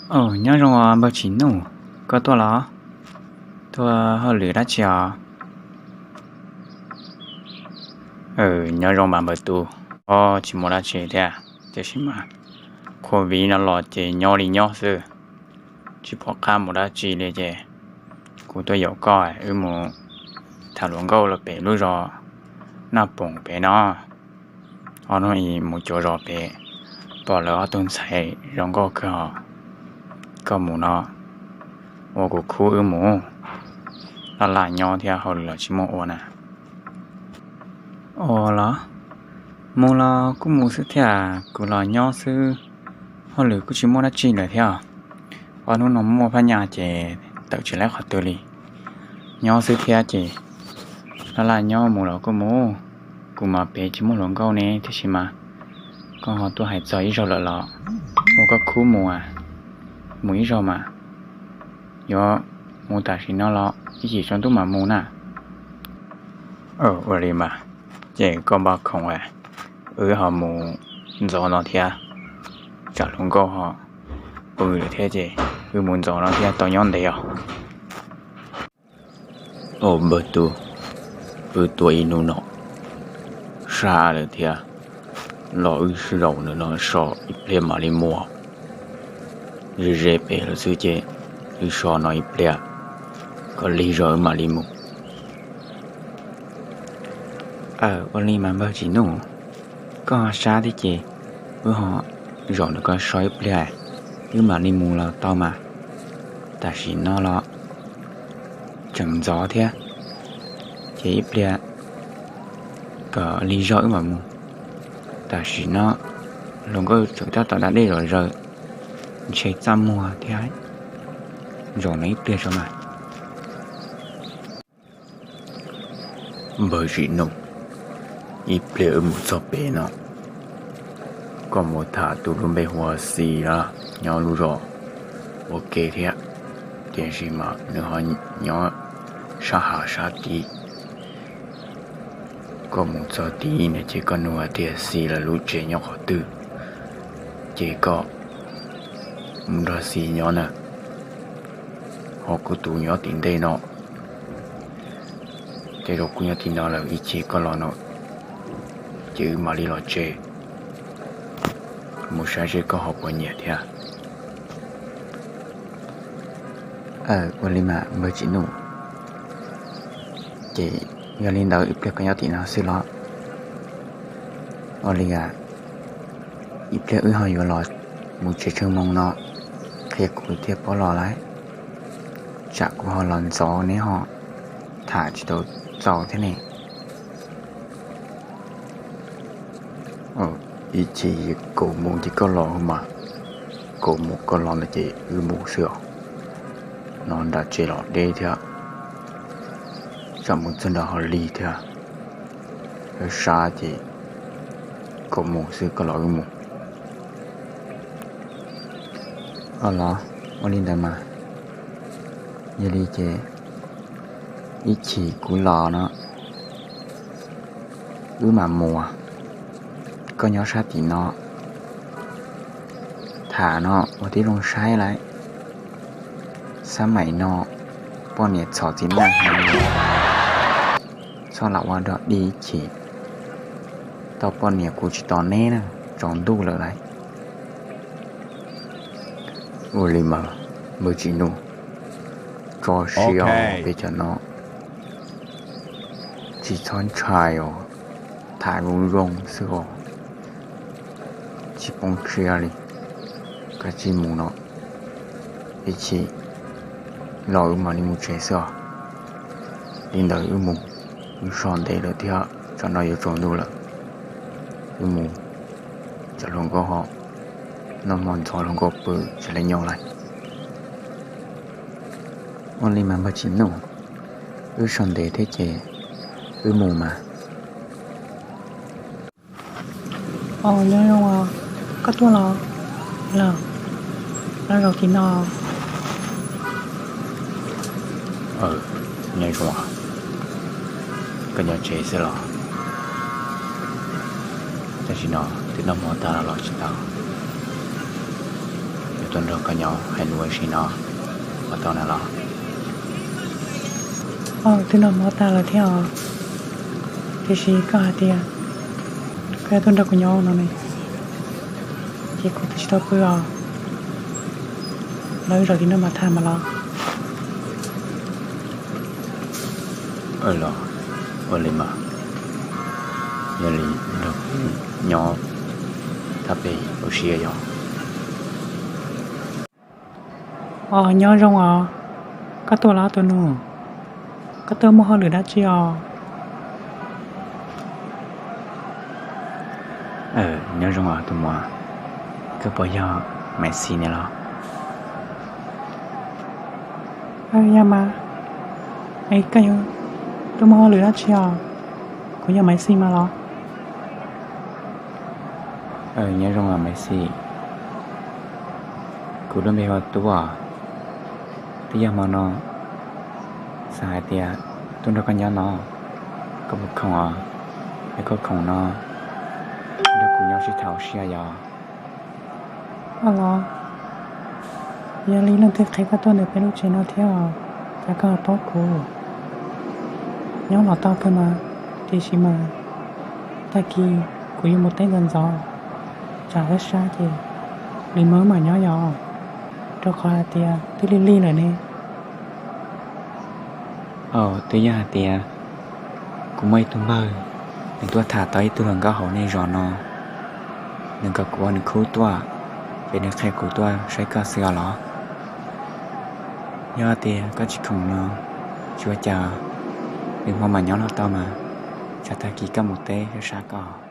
Nyob zoo os npawg Tsim Nuj, koj tuaj los? Tuaj hauj lwm dab tsi os? Nyob zoo mas npawg Tub, o tsis muaj dab tsi thiab, tiam sis mas covid no los ces nyob li nyob xwb, tsis pom qab mus dab tsi li ces kuv tuaj yaum koj wb mus tham hluas nkauj lawm pem lub zos Naj Poom pem no. Ob hnub mus cuav zos pem, pom lawv ob tug ntxhais zoo nkauj kawg os. Koj mus no ua kuv khub wb mus, laj laj nyob thiab hauj lwm los tsis muaj ua na. Ua los, mus los kuj mus xwb thiab, kuv los nyob xwb, hauj lwm kuj tsis muaj dab tsi lawm thiab. Ob hnub no muaj phab nyaj ces tawm tsis laib qhov twg li, nyob xwb thiab ces laj laj nyob, mus los kuj mus. Kuv mas pem tsis muaj hluas nkauj ne, tiam sis mas koj ho tuaj hais txog ib zaug lawm los ua koj khub mus, mus ib zaug mas. Yuav mus tam sim no los ib chim tsaus ntuj mam mus na? Ua li mas, ces koj npaj khoom, wb ho mus ntxov no thiab, tsam hluas nkauj ho pw lawm thiab ces wb mus ntxov no thiab tau nyob ntev os. Au npawg Tub, wb tuaj ib hnub no sab lawm thiab, los wb zaum ntawm no so ib pliag mam li mus. Ze ze pem lawm xwb ces wb so no ib pliag, kom lig zog wb mam li mus. Aw, ua li mas npawg Tsim Nuj, koj ho sab thiab ces wb ho zaum ntawm ko so ib pliag, wb mam li mus los tau mas. Tam sim no los tseem ntxov thiab, ces ib pliag kom lig zog wb mam mus. Tam sim no hluas nkauj tseem tab tom da dej zom zaws, ntshe txaj muag thiab, zaum no ib pliag tso mas. Npawg Tsim Nuj, ib pliag wb mus txog pem no, koj mus tham tus lub npe hu ua Xis, nyob lub zos ua ke thiab, tiam sis mas nws ho nyob sab hav sab tid. Koj mus txog tid no ces koj nug hais tias Xis lawv lub tsev nyob qhov twg, ces koj mus nrog Xis nyob na. Ho kuv tus nyob tim ntej no, tej zaum kuv nyob tim no lawm, ib chim koj los no ces wb mam li los tsev, mus saib seb koj ho puas nyiam thiab. Aw, ua li mas npawg Tsim Nuj, ces yog li ntawd ib pliag koj nyob tim no xwb los? Ua li, ib pliag wb ho yuav los mus tsev tsheej moo no, qhia kuv thiaj paub los lawm, tsam kuv ho los ntxov neb ho tham tsis tau txaus thiab ne. Ib chim kaum moos ces koj los mas, kaum moos koj los no ces wb mus xwb os. No nram tsev los deb thiab, tsam mus txog nrad ho lig thiab, sab ces kaum moos xwb koj los wb mus. Aw los, ua li ntawd mas, yog li ces ib chim kuv los no wb mam mus, koj nyob sab tim no. Tham no ua tib zoo saib lawm, xab maim no poj niam txhom txiv neej heev li, txhob lam ua dog dig ib chim, tau poj niam kuv tsis tos neb na, tsaus ntuj lawm lauj. Ua li mas npawg Tsim Nuj, tso siab os, peb cov no tsis txhob ntshai os, tham zoo zoo xwb os, tsis poob siab li. Kav tsij mus no, ib chim los wb mam li mus tsev xwb os. Li ntawd wb mus, wb so ntev lawm thiab, tsam no yuav tsaus ntuj lawm. Wb mus, tsam hluas nkauj ho noj hmo ntxov, hluas nkauj pw tsis lawv nyob lawm. Ua li mas npawg Tsim Nuj, wb so ntev thiab ces wb mus mas. Os, nyob zoo os, koj tuaj los? Los, los zaum tim no. Nyob zoo, koj nyob tsev xwb los? Tam sim no twb noj hmo tag los tsis tau? Tuaj nrog koj nyob hais lus ua si no puas tau na los? Twb noj mov tag lawm thiab os, tiam sis koj hais tias koj yuav tuaj nrog kuv nyob no ne, ces kuv twb tsis tau pw os. Los wb zaum tim no mas tham mas los. Los, ua li mas, yog li nrog kuv nyob thaj pem ua si yog. Os, nyob zoo os. Koj tuaj los tus nus? Koj tuaj muaj hauj lwm dab tsi os? Nyob zoo os tus muam, koj puas yog Maiv Xis ne los? Yog mas, es koj yuav tuaj muaj hauj lwm dab tsi os? Kuv yog Maiv Xis mas los? Nyob zoo os Maiv Xis, kuv lub npe hu ua Tub os. Twb yog hmo no xav hais tias tuaj nrog koj nyob no, koj puas khoom os? Yog koj khoom no, nrog kuv nyob sib tham ua si yog. Los, yog li leej twg qhia koj tuaj ntawm peb lub tsev no thiab os? Cas koj ho paub kuv? Nyob los tau kawg mas, tiam sis mas tag kis kuv yuav mus teb ntxov ntxov, tsam sab sab ces nws mam mam nyob yog, rau qhov hais tias twb lig lig lawm ne. Aws, twb yog hais tias kuv muaj ib tug npawg, nws tuaj tham tau ib tug hluas nkauj hauv nej zos no, nws kom kuv ua nws khub tuaj, ces nws qhia kuv tuaj saib koj xwb os los. Yog tias koj tsis khoom no, tsis ua cas, lwm hmo mam nyob los tau mas, tsam tag kis koj mus teb sab sab koj.